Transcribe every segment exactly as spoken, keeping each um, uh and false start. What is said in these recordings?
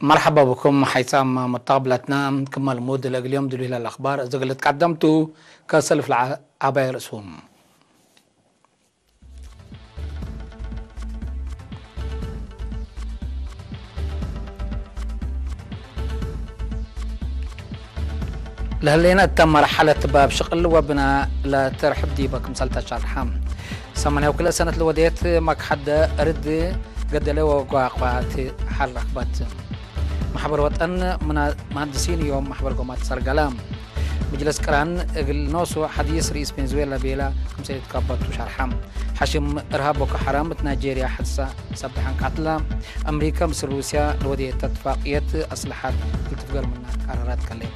መርሐባ ብኩም ሐይሳም ሙተቅብለትና፣ ክመ ልሙድ ለእግል ዮም ድሉይ ለአኽባር እግል ልትቀደም ቱ፣ ከሰልፍ ለዐባይ ርእሱም። ለህሌነ እተ መርሐለት ባብ ሽቅል ወብና ለትርሕብ ዲበ ክምሰል ተሸርሐ። ሰማንያው ክልኤ ሰነት ለወዴት መክሐደ እርድ ገደለ ወጓቋት ሐር ረክበት። መሕበር ወጠን ምና-፣ መሀንድሲን ዮም መሕበር ጎማት ሰርገለ። ምጅለስ ቅራን እግል ኖሱ ሐዲስ ርኢስ ቬንዙዌላ ቤላ ክምሰል ኢትካበቱ ሸርሐ። ሐሽም እርሃብ ቦኮ ሐራም እት ናይጄርያ ሐድሰ ሰብሐን ቀትለ። አምሪከ ምስል ሩስያ ለወዴተ እትፋቅየት አስለሐት ልትፍገር ምና ቀረረት ከሌት።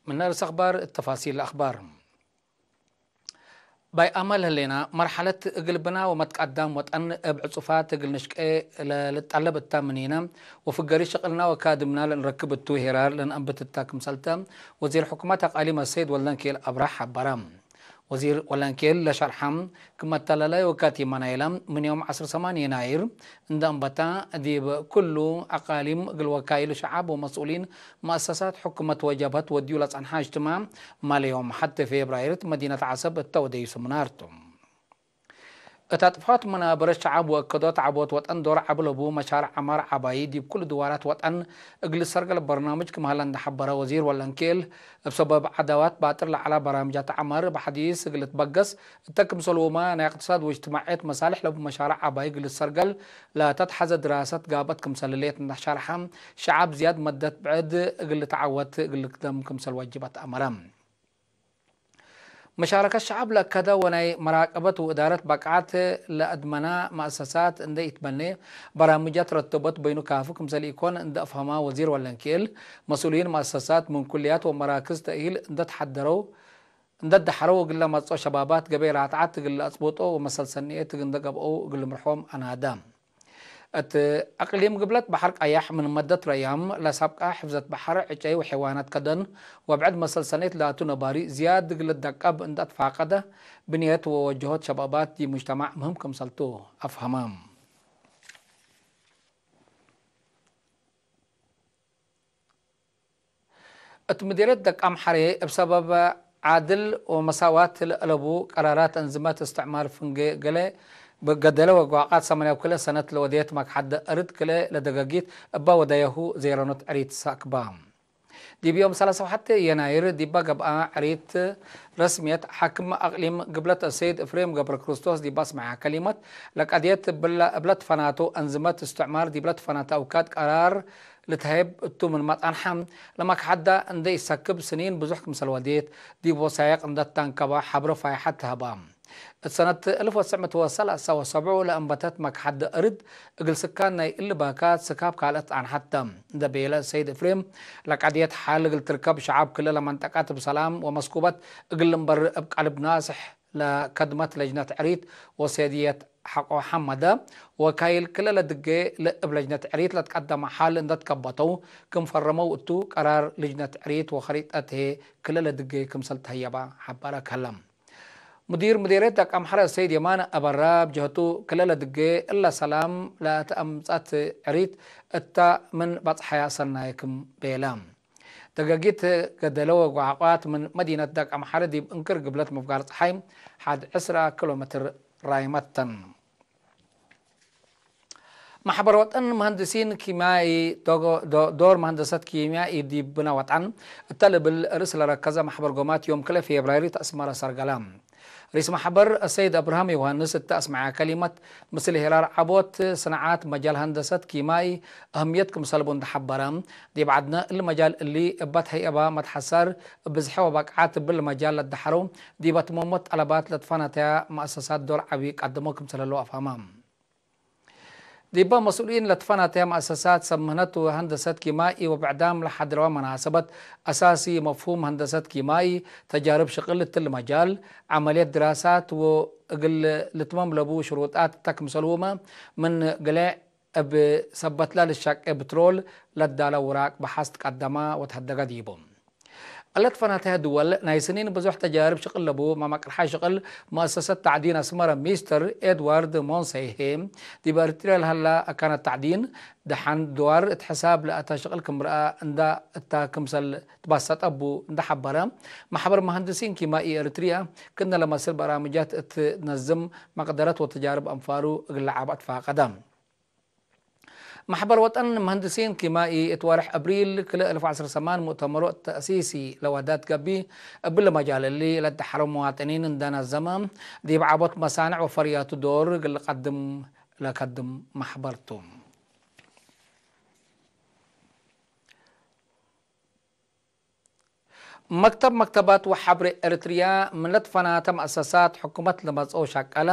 ምን ርእስ አኽባር እት ተፋሲል አኽባር። ባይ አመል ህሌና፣ መርሐለት እግል ብና ወመትቀዳም ወጠን እብ ዕጹፋት እግል ንሽቄ ለልጠለብ እተ ምኒነ፣ ወፍገሪ ሽቅልና ወካድምና ለእንረክብ እቱ ሄራር ለነአንብት እተ ክምሰልተ፣ ወዚር ሕኩመት አቃሊም አሰይድ ወልደንኬል አብራህ ሐበረ። ወዚር ወለንኬል ለሸርሐ፣ ክም አተላላይ ወካቲመ ናይለ፣ ምን ዮም ዐስር ሰማን የናይር እንደ አንበታ፣ ዲብ ክሉ አቃሊም እግል ወካይል ሸዐብ ወመስኡሊን መአሰሳት ሕኩመት ወጀብሀት ወድዩ ለጸንሐ እጅትማዕ፣ ማለ ዮም ሐቴ ፌብራይር እት መዲነት ዐሰብ እተ ወደዩ ስምናር ቱ። እት አጥፋት መናበረት ሸዐብ ወእከዶት ዐቦት ወጠን ዶር ዐቢ ለቡ መሻርዕ ዐማር ዐባዪ ዲብ ኩሉ ድዋራት ወጠን እግል ልሰርገል በርናምጅ ክም ሀለ እንደ ሐበረ ወዚር ወለንኬል፣ እብ ሰበብ ዐዳዋት ባጥር ለዐላ በራምጃት ዐማር እብ ሐዲስ እግል ልትበገስ እተ ክምሰልሁመ፣ ናይ እቅትሳድ ወእጅትማዕየት መሳልሕ ለቡ መሻርዕ ዐባይ እግል ልትሰርገል ለተትሐዘ ድራሰት ጋብአት ክምሰል ህሌት እንደ ሸርሐ፣ ሸዐብ ዝያድ መደት ብዕድ እግል ልትዐወት እግል ልክደም ክምሰል ወጅበት አመረ። መሻረከት ሸዐብ ለአከደ ወናይ መራቀበት ወእዳረት በቃዕት ለአድመና መአሰሳት እንደ ኢትበኔ፣ በራምጃት ረተቦት በይኑ ካፊ ክምሰል ኢኮን እንደ አፍሀማ ወዚር ወለንኪኤል፣ መስኡሊን መአሰሳት ምን ኩልያት ወመራክዝ ተእሂል እንደ ተሐደረው፣ እንደ ደሐረው እግል ለመጽኦ ሸባባት ገበይ ራትዓት እግል ለአጽቡጦ ወመሰል ሰንየት እንደ ገብአው እግል ልምርሖም አናደ። እት አቅሊም ግብለት በሐር ቀያሕ ምን መደት ረያም ለሳብቃ ሕፍዘት በሐር ዕጨይ ወሐይዋናት ከደን ወብዕድ መሰል ሰኔት ላቱ ነባሪ ዝያድ እግል ልደቀብ እንደ አትፋቀደ ብንየት ወወጀሆት ሸባባት ዲብ ሙጅተማዕ ምህም ክምሰልቱ አፍሀመ። እት ምዴርየት ደቃም ሐሬ እብ ሰበብ ዓድል ወመሳዋት ለአለቡ ቀራራት አንዝመት እስትዕማር ፍንጌ ገሌ ገደለ ወጓቃት ሰማንያው ክልኤ ሰነት ለወዴት መክሐደ እርድ ክልኤ ለደገጊት እባ ወደየሁ ዜረኖት ዕሪት ሰአክባ። ዲብ ዮም ሰላሳ ወሐቴ የናይር ዲባ ገብአ ዕሪት ረስምየት፣ ሓክም አቅሊም ግብለት አሰይድ እፍሬም ገብረክርስቶስ ዲባ አስመዐ ከሊመት፣ ለቀድየት እብለ፣ እብለ ትፈናቱ አንዝመት እስትዕማር ዲብለ ትፈናተ አውካድ ቀራር ልትሀይብ እቱ ምን መጽአንሐ፣ ለመክሐዳ እንዴ ኢሰክብ ስኒን ብዙሕ ክምሰል ወዴት፣ ዲብ ወሳይቅ እንዴ ተንከበ ሐብረ ፋይሐት ተሀባ። እት ሰነት እልፍ ወትስዕ ምእት ወሰላሳ ወሰብዑ ለአንበተት መክሐደ እርድ፣ እግል ስካን ናይ እሊ ባካት ስካብ ካልአት ጸንሐት ተ። እንዴ ቤለ ሰይድ እፍሬም፣ ለቀድየት ሐል እግል ትርከብ ሸዐብ ክልለ መንጠቀት እብ ሰላም ወመስኩበት እግል ልንበር እብ ቀልብ ናስሕ ለከድመት ለጅነት ዕሪት ወሰይድየት ሐቆ ሐመደ፣ ወካይል ክልለ ድጌ ለእብ ለጅነት ዕሪት ለትቀደመ ሐል እንዴ ትከበተው ክም ፈረመው እቱ፣ ቀራር ልጅነት ዕሪት ወኸሪጠት ህዬ ክልለ ድጌ ክምሰል ተህየበ ሐበረ ከለ። ሙዲር ምዴርየት ደቃምሐረ ሰይድ የማነ አበራ፣ እብ ጀህቱ፣ ክልለ ድጌ እለ ሰላም ለተአምጸት ዕሪት እተ ምን በጽሐያ ሰናይ ክም ቤለ። ደገጊት ገደለ ወጓዕቋት ምን መዲነት ደቃምሐረ ዲብ እንክር ግብለት ምፍጋር ጸሓይ ሐድ ዕስራ ኪሎ ሜትር ራይመት ተን። መሕበር ወጠን መሀንድሲን ኪምያኢ፣ ዶጎ-፣ ዶ-፣ ዶር መሀንደሰት ኪምያኢ ዲብ ብነ ወጠን እተ ልብል ርእስ ለረከዘ መሕበር ጎማት ዮም ክልኤ ፌብራይር ተአስመረ ሰርገለ። ርኢስ መሕበር አሰይድ አብርሃም ዮሐንስ እተ አስመዐ ከሊመት፣ ምስል ሄራር ዐቦት ስንዓት መጃል ሀንደሰት ኪምያኢ አህምየት ክምሰልቡ እንደ ሐበረ፣ ዲብ ዐድነ እሊ መጃል እሊ እበ ተህየበ መትሐሰር፣ ብዝሐ ወበቅዓት እብል መጃል ለደሐረው ዲብ አትመሞት ጠለባት ለትፈናተያ መአሰሳት ዶር ዐቢ ቀድሞ ክምሰል ህለው አፍሀመ። ዲበ መስኡሊን ለትፈናተ መአሰሳት ሰብ ምህነት ወሀንደሰት ኪማኢ ወብዕዳም ለሐድረወ መናሰበት አሳሲ መፍሁም ሀንደሰት ኪማኢ፣ ተጃርብ ሽቅል እትሊ መጃል፣ ዐመልየት ድራሳት ወእግል ልትመም ለቡ ሽሩጣት እተ ክምሰልሁመ ምን ግሌዕ እብ ሰበትለ ልሸቄ ብትሮል ለዳለ ውራቅ በሐስ ትቀደመ ወተሀደገ ዲቡ። እለ ትፈናተያ ድወል ናይ ስኒን ብዙሕ ተጃርብ ሽቅል ለቡ መመቅርሓይ ሽቅል መአሰሰት ተዕዲን አስመረ ሚስተር ኤድዋርድ ሞንሰይ ህዬ፣ ዲብ ኤሪትርያ ለሀላ አካነት ተዕዲን ደሐን ድዋር እት ሕሳብ ለአተ ሽቅል ክም ረአ እንዳ እታ ክምሰል ትባሰጠ እቡ እንዳ ሐበረ፣ መሕበር መሀንድሲን ኪማኢ ኤሪትርያ ክእነ ለመስል በራምጃት እት ነዝም መቅደረት ወተጃርብ አንፋሩ እግል ለዓብ አትፋቀደ። መሕበር ወጠን መሀንድሲን ኪማኢ እት ወርሕ አብሪል ክልኤ አልፍ ወዐስር ሰማን ሙእተመሩ ተእሲሲ ለወዳት ገብእ፣ እብሊ መጃል እሊ ለደሐረው መዋጥኒን እንደ ነዘመ፣ ዲብ ዐቦት መሳንዕ ወፈርያቱ ዶር እግል ልቀድም ለከድም መሕበር ቱ። መክተብ መክተባት ወሐብሬ ኤሪትርያ ምን ለትፈናተ መአሰሳት ሕኩመት ለመጽኦ ሸቀለ፣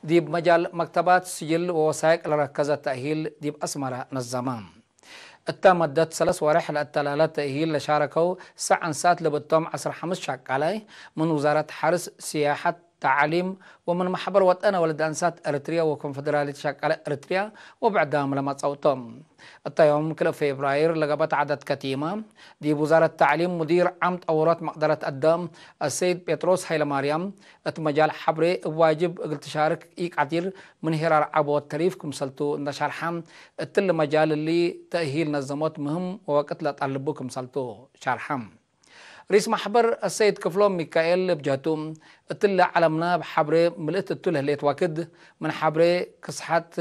ዲብ መጃል መክተባት ስጅል ወወሳይቅ ለረከዘ ተእሂል ዲብ አስመረ ነዘመ። እተ መደት ሰለስ ወሬሕ ለአተላለ ተእሂል ለሻረከው ሰዕ አንሳት ለብቶም ዐስር ሐምስ ሸቃላይ ምን ውዛረት ሐርስ፣ ሲያሐት፣ ተዕሊም ወምን መሕበር ወጠነ ወልድ አንሳት ኤሪትርያ ወኮንፈደራልየት ሸቃለ ኤሪትርያ ወብዕዳም ለመጸውቶም። እተ ዮም ክልኤ ፌብራይር ለገብአት ዐደት ከቲመ፣ ዲብ ውዛረት ተዕሊም ሙዲር ዓም ጠውሮት መቅደረት አዳም አሰይድ ጴጥሮስ ሀይለማርያም፣ እት መጃል ሐብሬ እብ ዋጅብ እግል ትሻርክ ኢቀዲር፣ ምን ሄራር ዐቦት ተሪፍ ክምሰልቱ እንደ ሸርሐ፣ እትሊ መጃል እሊ ተእሂል ነዘሞት ምህም ወወቅት ለጠልቡ ክምሰልቱ ሸርሐ። ሪስ መሕበር አሰይድ ክፍሎም ሚካኤል እብ ጀህቱ፣ እትሊ ዐለምነ እብ ሐብሬ ምልእት እቱ ለህሌት ወክድ፣ ምን ሐብሬ ክስሐት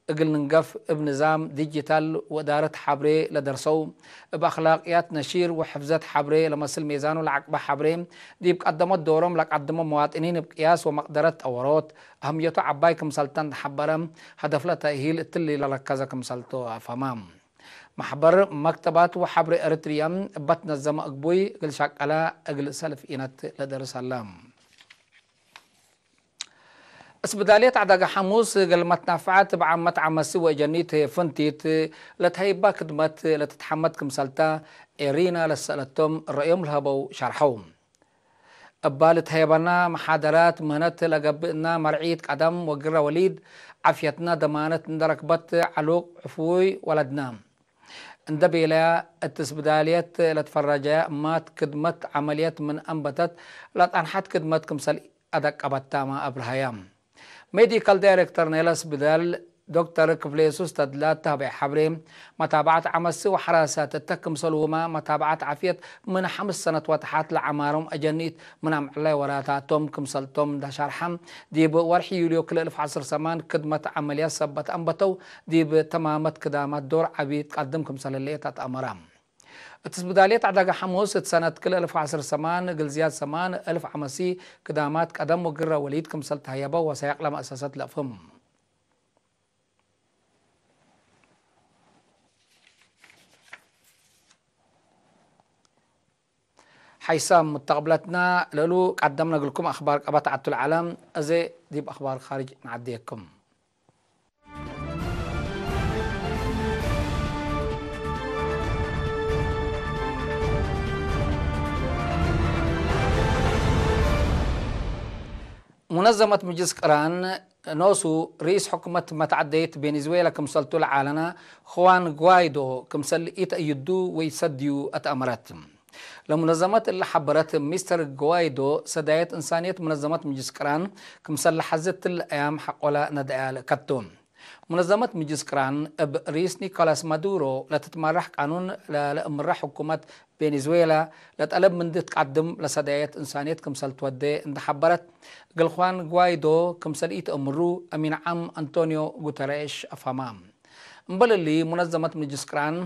እግል ንንገፍ እብ ንዛም ዲጂታል ወእዳረት ሐብሬ ለደርሰው፣ እብ አክላቅያት ነሺር ወሕፍዘት ሐብሬ ለመስል ሜዛኑ ለዐቅበ ሐብሬ፣ ዲብ ቀደሞት ዶሮም ለቀድሞ መዋጥኒን እብ ቅያስ ወመቅደረት ጠወሮት፣ አህምየቱ ዐባይ ክምሰልተ እንደ ሐበረ፣ ሀደፍለ ተእሂል እትሊ ለረከዘ ክምሰልቱ አፈመ። መሕበር መክተባት ወሐብሬ ኤሪትርያ እበ ትነዘመ እግቡይ እግል ሸቀለ እግል ሰልፍ ኢነት ለደርስ ሀለ። እስብዳልየት ዐዳገ ሐሙስ እግል መትናፍዐት እብ ዓመት ዐመሲ ወእጀኒት ፍንቲት ለትሀይባ ክድመት ለትትሐመድ ክምሰልተ ኤሪና ለሰአለቶም ረአዮም ለሀበው ሸርሐው። እባ ልትሀየበና መሓደራት ምህነት ለገብእና መርዒት ቀደም ወግረ ወሊድ ዓፍየትና ደማነት እንደ ረክበት ዐሉቅ ዕፉይ ወለድና። እንደ ቤለያ እት እስብዳልየት ለትፈረጀያ እማት ክድመት ዐመልየት ምን አንበተት ለጠንሐት ክድመት ክምሰል አደቀበታመ አብርሃያ። ሜዲካል ዳይሬክተር ናይለ እስብዳል ዶክተር ክፍሌሱስ ተድላ ተህቤ ሐብሬ፣ መታብዐት ዐመሲ ወሐራሳት እተ ክምሰልሁመ መታብዐት ዓፍየት ምን ሐምስ ሰነት ወተሓት ለዐማሮም አጀኒት ምን አምዕላይ ወራታቶም ክምሰልቶም እንደ ሸርሐ፣ ዲብ ወርሒ ዩልዮ ክልኤ አልፍ ወዐስር ሰማን ክድመት ዐመልያት ሰበት አንበተው ዲብ ተማመት ክዳማት ዶር ዐቢ ትቀድም ክምሰል ህሌት አትአመረ። እት እስብዳልየት ዐዳገ ሐሙስ እት ሰነት ክልኤ አልፍ ወዐስር ሰማን እግል ዝያድ ሰማን አልፍ ዐመሲ ክዳማት ቀደም ወግረ ወሊድ ክምሰል ተሀየበው ወሳይቅ ለመአሰሰት ለአፍህም። ሐይሳም ሙተቅብለትና ለእሉ ቀደምነ እግልኩም አክባር ቀበት ዐቱ ለዐለም፣ አዜ ዲብ አክባር ካርጅ ነዐድየኩም። ሙነዘመት ምጅልስ ቅራን ኖሱ፣ ርኢስ ሕኩመት መትዐደይት ቬኔዙዌላ ክምሰልቱ ለዓለነ ኹዋን ጓይዶ ክምሰል ኢተአይዱ ወኢትሰድዩ አትአመረት። ለሙነዘመት እለ ሐበረት ሚስተር ጓይዶ፣ ሰዳየት እንሳንየት ሙነዘመት ምጅልስ ቅራን ክምሰል ለሐዘ እትለ አያም ሐቆለ ነድአያ ልእከቱ። ሙነዘመት ምጅልስ ቅራን እብ ርኢስ ኒኮላስ ማዱሮ ለትትመራሕ ቃኑን ለለእምራ ሕኩመት ቬኔዙዌላ ለጠለብ ምንዲ ትቀድም ለሰዳየት እንሳንየት ክምሰል ትወዴ እንደ ሐበረት፣ እግል ኹዋን ጓይዶ ክምሰል ኢተአምሩ አሚን ዓም አንቶኒዮ ጉተሬሽ አፍሀማ። እምበል እሊ፣ ሙነዘመት ምጅልስ ቅራን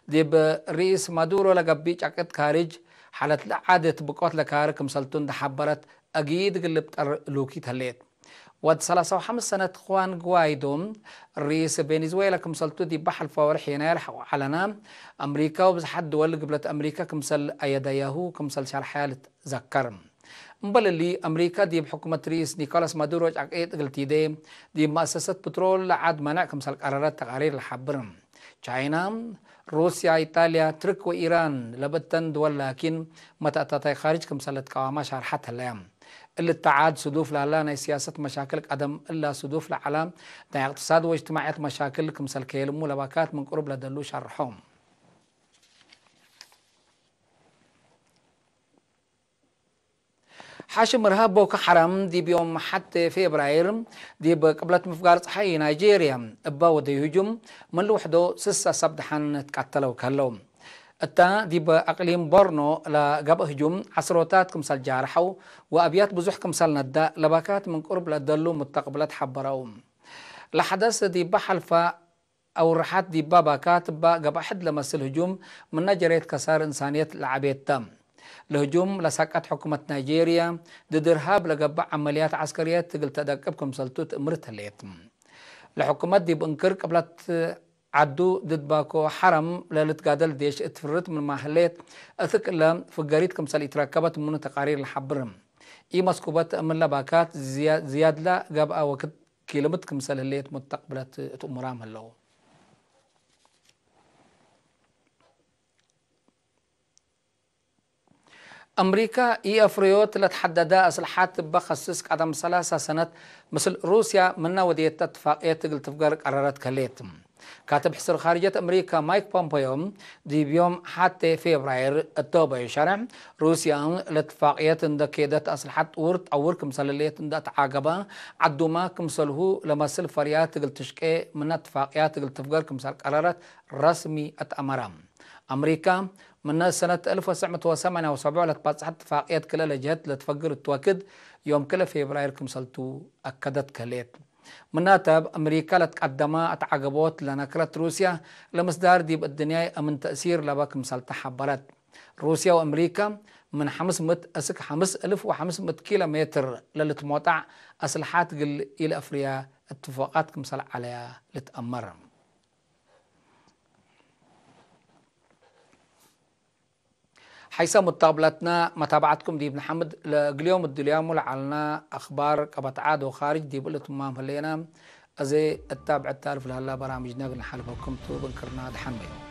ዲብ ርኢስ ማዱሮ ለገብእ ጨቅጥ ካርጅ፣ ሓለት ለዓደት ብቆት ለካሪ ክምሰልቱ እንደ ሐበረት፣ አጊድ እግል ልብጠር ሉኪት ህሌት። ወድ ሰላሳ ወሐምስ ሰነት ኹዋን ግዋይዶ ርኢስ ቬኔዙዌላ ክምሰልቱ ዲብ ሐልፈ ወርሕ የናይር ሐቆ ዐለና። አምሪካ ወብዝሓት ድወል ግብለት አምሪካ ክምሰል አየደያሁ ክምሰል ሸርሐያ ልትዘከር። እምበል እሊ፣ አምሪካ ዲብ ሕኩመት ርኢስ ኒኮላስ ማዱሮ ጫቄጥ እግል ቲዴ፣ ዲብ መአሰሰት ፕትሮል ለዓድ መነዕ ክምሰል ቀረረት ተቃሪር ለሐብር። ቻይና፣ ሩስያ፣ ኢጣልያ፣ ትርክ ወኢራን ለብእተን ድወል ላኪን፣ መተአታታይ ካርጅ ክምሰል ልትቃወማ ሻርሐት ህለያ። እሊ ተዓድ ስዱፍ ላላ ናይ ስያሰት መሻክል ቀደም እላ ስዱፍ ለዐላ ናይ እቅትሳድ ወእጅትማዕየት መሻክል ክምሰል ከየልሙ ለባካት ምን ቅሩብ ለደሉ ሸርሖ። ሓሽም እርሃብ ቦኮ ሐራም ዲብ ዮም ሐቴ ፌብራይር ዲብ ቅብለት ምፍጋር ጸሓይ ናይጄርያ እበ ወደዩ ህጁም ምን ልውሕዶ ስሰ ሰብ ደሐን ትቀተለው ከለው። እታ ዲብ አቅሊም ቦርኖ ለገብአ ህጁም ዐስሮታት ክምሰል ጃርሐው ወአብያት ብዙሕ ክምሰል ነዳ ለባካት ምን ቅሩብ ለደሉ ሙተቅብለት ሐበረው። ለሐደስ ዲበ ሐልፈ አውርሐት ዲባ ባካት እበ ገብአ ሕድ ለመስል ህጁም ምነ ጀሬት ከሳር እንሳንየት ለዐቤት ተ። ለህጁም ለሳቀት ሕኩመት ናይጄርያ ድድ እርሃብ ለገብእ ዐመልያት ዐስከርየት እግል ተደቅብ ክምሰልቱ ትእምርት ህሌት። ለሕኩመት ዲብ እንክር ቅብለት ዐዱ ድድ ባኮ ሐረም ለልትጋደል ዴሽ እት ፍርት ምንማ ህሌት፣ እትክ እለ ፍገሪት ክምሰል ኢትረከበት ምኑ ተቃሪር ለሐብር። ኢመስኩበት እምለ ባካት ዝያ-፣ ዝያድላ ገብአ ወክድ ኪልምት ክምሰል ህሌት ሙተቅብለት እት እሙራም ህለው። አምሪካ ኢአፍርዮት ለትሐደደ አስልሐት እበ ከስስ ቀደም ሰላሳ ሰነት ምስል ሩስያ ምነ ወዴተ እትፋቅየት እግል ትፍገር ቀረረት ከሌት። ካትብ ሕስር ካርጀት አምሪካ ማይክ ፖምፖዮ ዲብ ዮም ሐቴ ፌብራይር እቶበዩ ሸርሕ፣ ሩስያ ለትፋቅየት እንደ ኬደት አስልሐት ጥውር ጠውር ክምሰል ህሌት እንደ አትዓገበ፣ ዐዱመ ክምሰልሁ ለመስል ፈርያት እግል ትሽቄ ምነ እትፋቅያት እግል ትፍገር ክምሰል ቀረረት ረስሚ አትአመረ። አምሪካ፣ ምነ ሰነት አልፍ ወትሰዕ ምእት ወሰማንያ ወሰብዑ ለትባጽሐት እትፋቅየት ክለ ለጀህት ለትፈግር እት ወክድ፣ ዮም ክለ ፌብራይር ክምሰልቱ አከደት ከሌት። ምናተ፣ እብ አምሪካ ለትቀደመ አትዓገቦት ለነክረት ሩስያ፣ ለምስዳር ዲብ እድንያይ አምን ተእሲር ለበ ክምሰልተ ሐበረት። ሩስያ ወአምሪካ፣ ምን ሐምስ ምእት እስክ ሐምስ እልፍ ወሐምስ ምእት ኪሎ ሜትር ለልትሞጣዕ አስልሓት እግል ኢለአፍርያ እትፋቃት ክምሰል ዐለያ ልትአመር። ሐይሰ ሙተቅብለትነ መታብዐትኩም ዲብ ነሐምድ፣ ለእግልዮም እድልያሙ ለዐልነ አክባር ቀበት ዐድ ወካርጅ ዲብ እሊ ትማም ህሌነ። አዜ እታብዕ እት አልፍ ለሀላ በራምጅነ እግል ነሐልፈኩም ቱ፣ ብንክርና ደሐን በዩ።